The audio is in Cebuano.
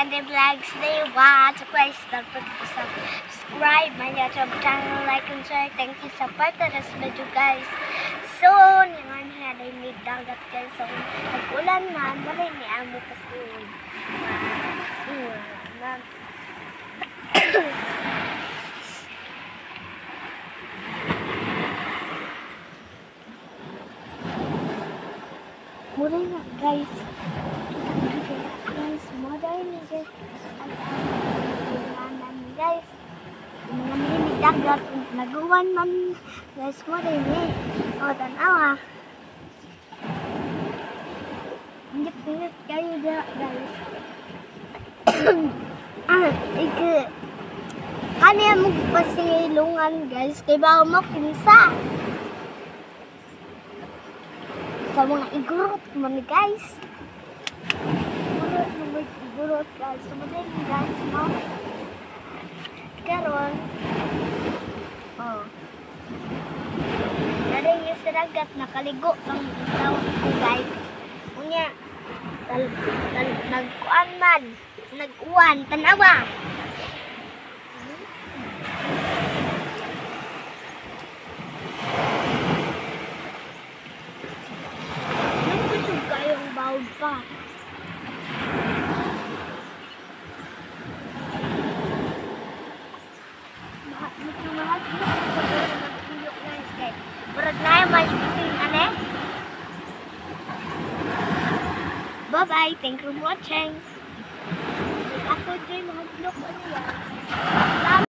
Andy Vlogs Day 1. So please don't forget to subscribe my YouTube channel, like and share. Thank you sa part of this video, guys. So, ngayon na may dagat, guys. So, nag-ulan man, wala ni amo kasi. Mura na, guys. Guys, modern ni guys. Guys, mga mini dagat, naguwan man, guys, modern ni. O, tanawa. Ingit-ingit kayo guys. Iki. Kani mo pasilungan, guys, kay bawo mo kinsa. Sa mga igurot man, guys. Igurot mo, igurot, guys. So, modern guys, no? Karon, oh. Dari yung sa dagat, nakaligo ang tawag ko, guys. Unya, nagkuan man, nag-uwan, tanawa. Nagkusog kayong bawd pa. Bye-bye. Thank you for watching. Ako, Jay, mahadlok. Ano yan?